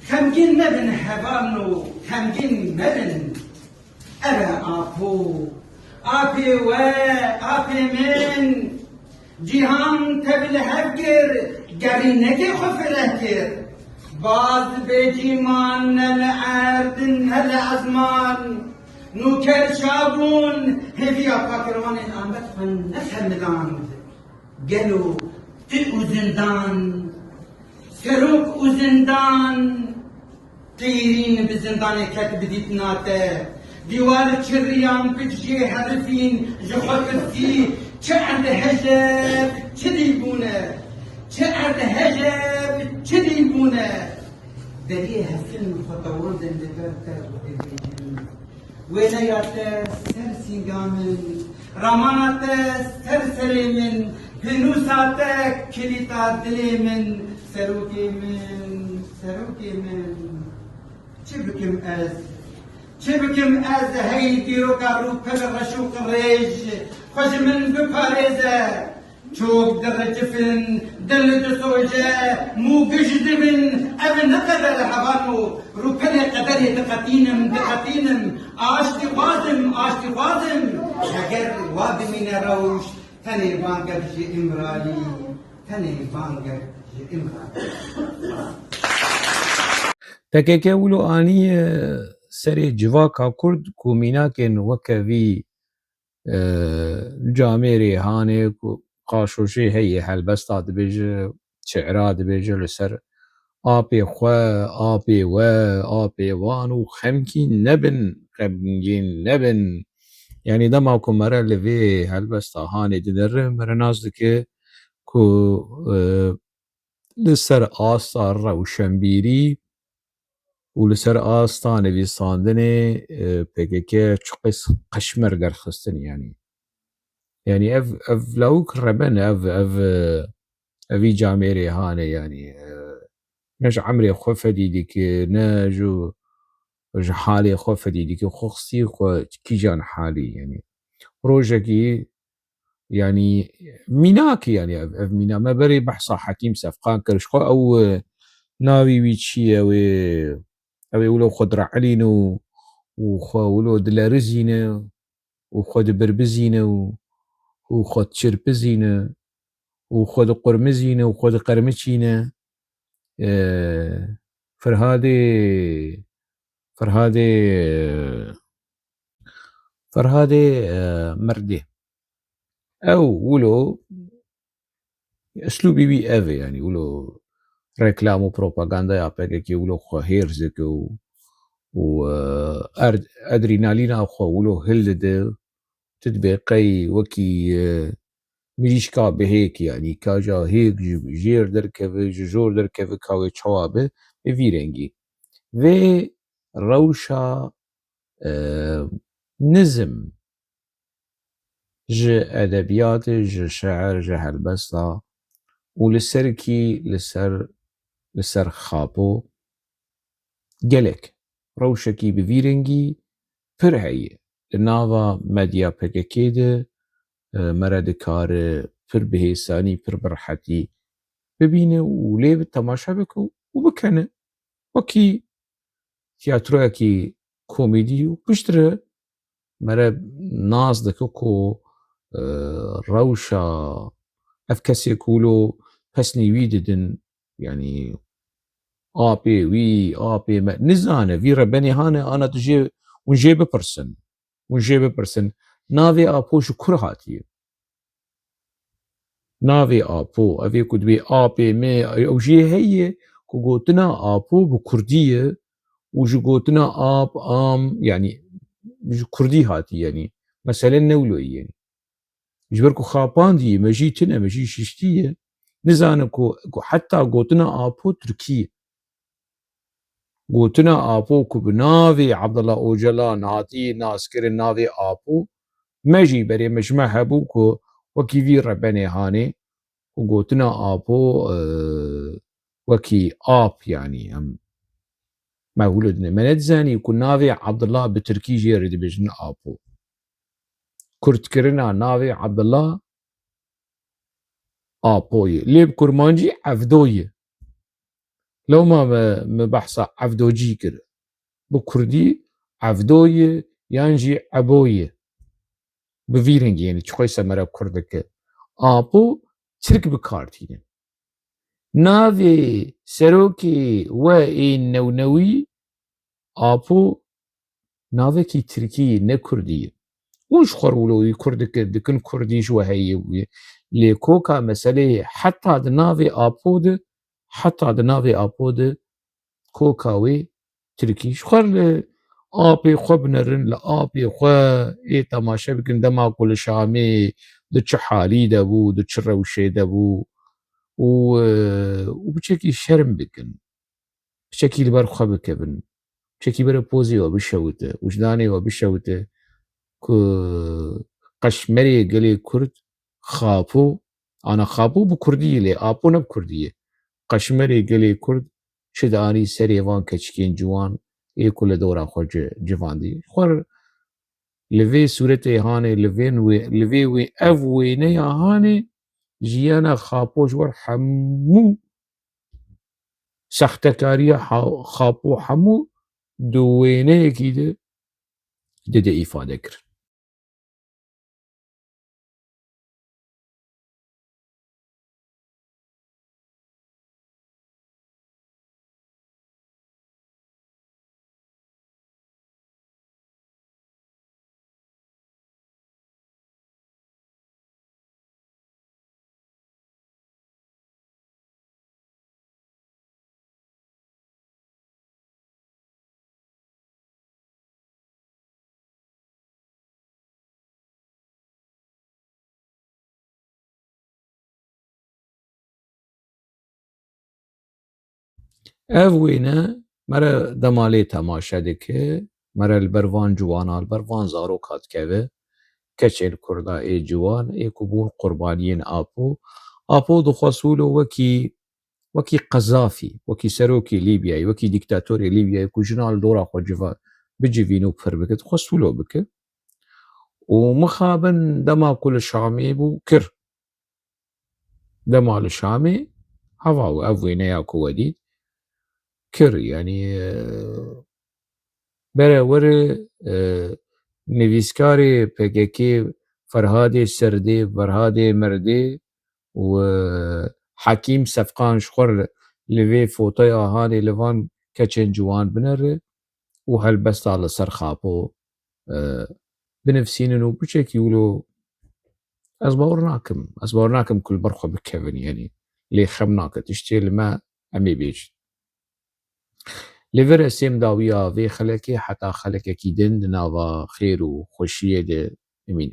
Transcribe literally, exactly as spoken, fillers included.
Xemgîn mebin hevalno, xemgîn mebin. Eve Apo, apê we, apê min. Cîhan te bi li hev kir, gerî neke xwe fireh kir. Baz bê cîman ne li erd, ne li ezman. Nûker şabûn, hêviya pakirwanên Amed xwe nexemiland. Gelo tu û zindan, serok û zindan, qîrîn bi zindanê ket bi dîtina te. Dîwar çiriyan piç jê herifîn ji xwe pirsî, çi erdhejeb, çi dî bûne, çi erdhejeb, çi dî bûne. Deriyê hevkin xwe tewandin li ber te û dibêjin. Wêneya te ser sînga min, ramana te ser serê min, pênûsa te kilîta dilê min, serokê min, serokê min. Çi bikim ez? Çi bikim ez hey dîroka rûpel reş û qirêj, xwe ji min biparêze. Çok diricifin, dil disoje, mû giş dibin, ev ne qeder hevalno, rûpelê qederê diqetînim, diqetînim, aştî xwazim, aştî xwazim. Heger wa bimîne rewş, tenê bangek ji Îmralî, tenê bangek ji Îmralî. P K K wilo aniye serê civaka Kurd ku mînakên weke vî e, camêrê hanê ku qaşoşê heye, helbesta dibêje, şi'ra dibêje li ser apê xwe, apê we, apê wan û xemgîn nebin, xemgîn nebin. Yanî dema ku mere li vê helbesta hanê dinere, mere nas dike ku, e, li ser asta rewşenbîrî û li ser asta nivîsandinê, e, P K K çiqas qeşmer derxistin, yanî. Yanî ev, ev lawik reben, ev, ev, e, evî camêrê hane, yanî, e, ne ji emrê xwe fedî dike, ne ji, ji halê xwe fedî dike, xwe xistî xwe kîjan halî, yanî. Rojekî Yanî mînak e, yanî ev, ev mîna me berê behsa Hekîm Sefqan kir. Ji xwe ew, e, navê wî çi ye? Ew ê, ew ê wilo xwe direelîne û, û xwe wilo dilerizîne û xwe dibirbizîne û, û xwe diçirpizîne û xwe diqurmizîne û xwe diqermiçîne. E, Ferhadê, Ferhadê, Ferhadê, e, merdê. Ew wilo, eslûbî wî ev e, yanî wilo reklam û propagandaya P K K wilo xwe hêrs dike û, û, e, erd-, adrenalîna xwe wilo hildide, tu dibê qey wekî, e, mirîşka bihêk, yanî ka ja hêk ji jêr derkeve, ji jor derkeve, ka wê çawa be, bi vî rengî. Vê rewşa, e, nizm ji edebiyatê, ji şiir, ji helbesta û li ser kî, li ser, li ser xapo gelek rewşekî bi vî rengî pir heye. Li nava medya P K K de, e, mere dikare pir bi hêsanî, pir bi rehetî bibîne û lê bi temaşe bike û bikene. Wekî tiyatroyekî komîdî û piştre mere nas dike ku, e, rewşa ev kesê ku wilo pesnî wî didin, yanî apê wî, apê me, nizane, vî rebenê hane, ana tu jê, hûn jê bipirsin. Hûn jê bipirsin. Navê Apo ji kur hatiye? Navê Apo, ev ê ku dibê apê me, ew jê heye ku gotina Apo bi kurdî ye û ji gotina ap, am, yanî ji kurdî hatî, yanî mesele ne wilo ye. Ji ber ku xapandî, mejî tune, mejî şiştî ye, nizane ku, ku heta gotina Apo tirkî ye. Gotina Apo ku bi navê Abdullah Ocalan hatî naskirin, navê Apo, me jî berê me ji me hebû ku wekî vî rebenê hanê û gotina Apo, e, wekî ap, yanî em me wilo dine. Me nedizanî ku navê Abdullah bi tirkî jê re dibêjin Apo. Kurdkirina navê Abdullah Apo ye. Lê bi kurmancî Evdo ye. Lewma me, me behsa Evdocî kir. Bi kurdî Evdo ye yan jî Ebo ye. Bi vî rengî, yanî çiqoy se mere kurd dike. Apo tirk bi kar tîne. Navê serokê we ê newnewî Apo navekî tirkî ye, ne kurdî ye. Û ji xwe re wilo wî kurd dike, dikin kurdî ji we heye wî. Lê koka meseleyê heta di navê Apo de, heta di navê Apo de koka wê tirkî. Ji xwe re li apê xwe binerin, li apê xwe ê temaşe bikin, dema ku li Şamê di çi halî de bû, di çi rewşê de bû û, û biçekî şerm bikin. Piçekî li ber xwe bikevin. Piçekî bere pozê we bişewite, wijdanê we bişewite ku qeşmerê gelê Kurd Xapo, ana Xapo bi Kurdî ye lê Apo ne bi Kurdî ye. Qeşmerê gelê Kurd çi dianî serê van keçikên ciwan ê ku li dora xwe ci-, civandî. Xwe li vê sûretê hanê, li vê wê, li vê wê, ev wêneya hanê jiyana Xapo ji wer hemû sextekariya ha-, Xapo hemû di wêneyekî de dide îfade kirin. Ev wêne mere dema lê temaşe dike, mere li ber van ciwana, li ber van zaroka dikeve, keçên Kurda ê ciwan, ê ku bûn qurbaniyên Apo. Apo dixwest wilo wekî, wekî Qezafî, wekî serokê Lîbyayê, wekî dîktatorê Lîbyayê ku jina li dora xwe civa-, bicivîne û pir bike, dixwest wilo bike. Û mixabin dema ku li Şamê bû, kir. Dema li Şamê, heva ev wêneya ku we dît, kir, yanî, e, bere were, e, nivîskarê P K K Ferhadê Serdê, Ferhadê Merdê û, e, Hekîm Sefqan ji xwe re li vê fotoya hanê li van keçên ciwan binere û helbesta li ser Xapo, e, binivîsînin û biçekî wilo ez bawer nakim. Ez bawer nakim ku li ber xwe bikevin, yanî lê xem nake. Tiştê li me em ê bêjin. Li vir e sêm dawiya vê xelekê heta xelekekî din di nava xêr û xweşiyê de bimîne.